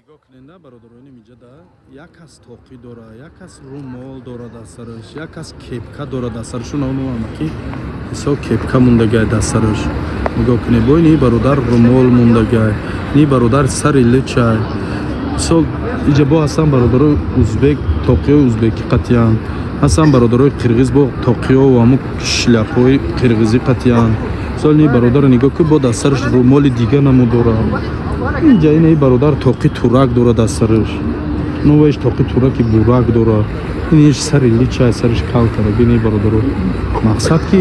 Нигоҳ куненда, бародарони, миҷада як кас тоқӣ дора, як кас румол дора дар сараш, як кас кепка дора дар сараш. Унамам ки мисол кепка мондагай дар сараш. Нигоҳ кунед, бо ини бародар румол мондагай, ни бародар сари личай. Мисол, иҷа бо ҳастан бародарои узбек, тоқиҳои узбекӣ қатиян, ҳастан бародарои қирғиз, бо тоқиҳову ҳамун шляпҳои қирғизӣ қатиян. Мисол, ни бародаро нигоҳ кун, бо дар сараш румоли дига намуд дора. Инҷа ина бародар тоқи турак дора дар сараш, новаиш тоқи тураки бурак дора, иниш сари личай, сараш калтара. Бини, бародаро, мақсад ки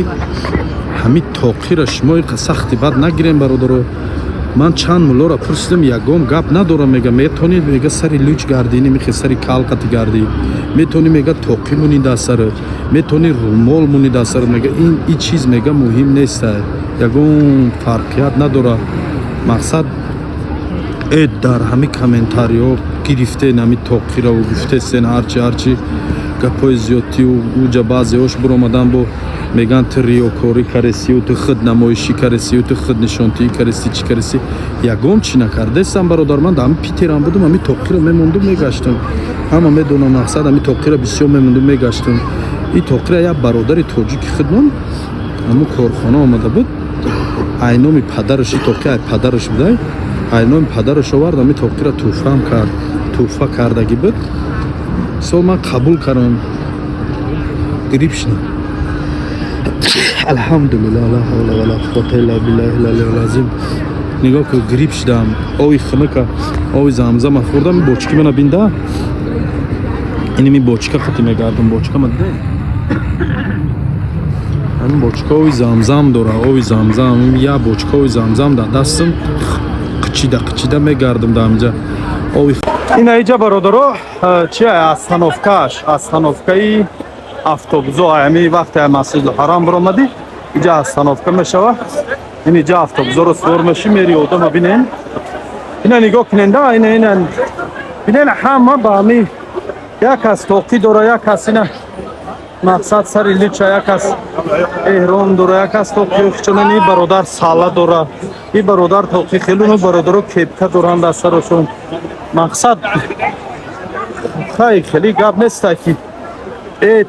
ҳамин тоқира шумо иқа сахти бад нагирем, бародаро. Ман чанд муллоро пурсидам, ягон гап надорам, мега, метавонӣ, мега, сари луч гардини, мехе сари калқати гардӣ, метавонӣ, мега, тоқӣ мунӣ дар сарат, метавонӣ румол мунӣ дар сарат, мега, ин и чиз, мега, муҳим неста, ягон фарқият надора. Мақсад, дар ҳами комментариҳо гирифтен ҳами тоқираву гуфтесен ҳарчи ҳарчи гапҳои зиёдтию уҷа баъзеҳош биромадан, бо меган, ту риёкорӣ каресию, ту худнамоишӣ каресию, ту худнишонтиӣ кареси, чӣ кареси. Ягон чӣ накардесам, бародар. Ман дар ҳами Питерам будум, ҳами тоқиро мемондум, мегаштам, ҳама медонам. Мақсад, ҳами тоқиро бисёр мемондум, мегаштам. И тоқира як бародари тоҷики худмон ҳамун корхона омада буд, айноми падараш, и тоқи ай падараш будай, айноми падараш овард, ҳами тоқира тӯҳфаам кард, тӯҳфа кардагӣ буд. Сол ман қабул кардам, грипп шудам. Алҳамдулилла, ла ҳавла вала қуввата илла биллаҳи алиyyил азим. Нигоҳ кун, грипп шудам, ови хунука, ови замзама хӯрдам. Бочки мана бинда, иними бочка қати мегардам. Бочка ма диде, ҳамин бочка ови замзам дора, ови замзам. Я бочка ови замзам дар дастам, қичида қичида мегардам дар ҳаминҷа ови. Ина иҷа, бародаро, чи остановкаш, остановкаи автобусо. Ҳами вақте Масҷидул Ҳарам биромадӣ, иҷа остановка мешава. Ин иҷа автобусоро сувор мешӣ, мери. Одама бинен, ина нигоҳ куненда, ина, ина бинен, ҳама ба ҳами як кас тоқӣ дора, як кас ина, мақсад, сари лича, як кас эҳром дора, як кас тоқи хчонан, и бародар сала дора, и бародар тоқи, хелуно бародаро кепка доранд дар сарашон. Мақсад, хай, хеле гап неста ки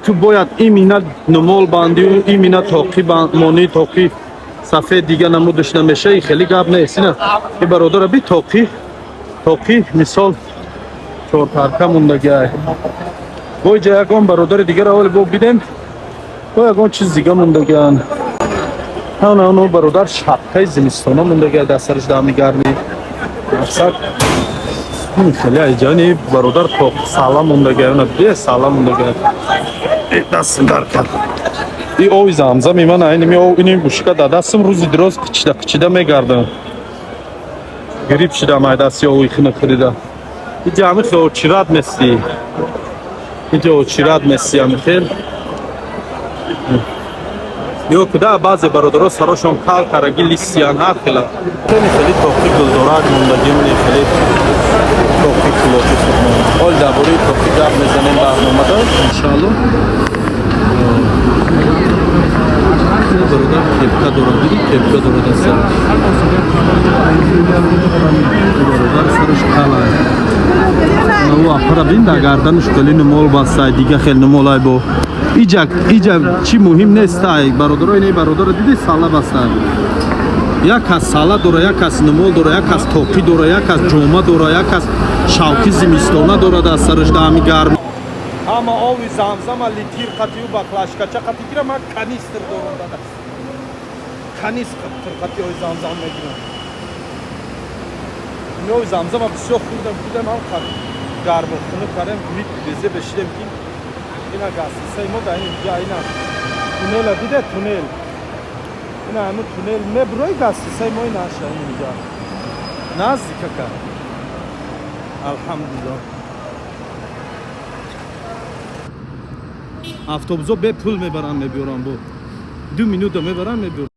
ту бояд имина нумол бандию, имина тоқӣ монӣ, тоқи сафед дига намудаш намеша, и хеле гап нест. Ина и бародара би, тоқи, тоқи, мисол, чортарка мондагиай. Бо иҷа ягон бародари дигар аввал бо бидем, бо ягон чиз дига мондагиан. Ана оно бародар шапкаи зимистона мондагиай дар сараш дами гармӣ. Мақсад, хеле айҷани бародар тоқ сала мондагиай, она бе сала мондагиай. Дастим дар кард. И ови замзами ман, айними ини бушка дар дастам, рӯзи дироз қичида қичида мегардам, грипп шидам ай дасти ови хина хӯрида. Иҷа ҳами хел очират местӣ, иҷа очират местӣ, ҳами хел ё куда. Баъзе бародаро сарошон кал караги, лисиян, ҳар хела. Хеле хеле тоқи гулдорак мондагим, хеле тоқи кулоти худмон. Ҳол дар бораи тоқи гап мезанем барномада, иншаалло. Бародар кепка дорад, диди, кепка дорад аз сараш. Бародар сараш калай. Ӯ апара бин, дар гарданаш хеле нумол бастай, дига хел нумолай. Бо иҷа, иҷа чӣ муҳим нестай, бародаро. Ина бародаро диди, сала бастай. Як кас сала дора, як кас нумол дора, як кас тоқӣ дора, як кас ҷома дора, як кас шавки зимистона дора дар сараш даҳами гарм. Ҳама ови замзама литр қатию баклашкача қати гира, ман канистр дорам дар даст, канистр қати ови замзам мегирам. Ин ови замзама бисёр хӯрдам, хӯрдам, ҳам гарму хунук кардем, грипп безе бешидем ки. Ина гастисаи мо дар инҷа, ина туннела диде, туннел, ина ҳамин туннел мебурои, гастисаи мо ина аша инҷа наздикака. Алҳамдулилло, автобусо бепул мебаранд, мебиёранд, бо 2 минута мебаранд, мебиёранд.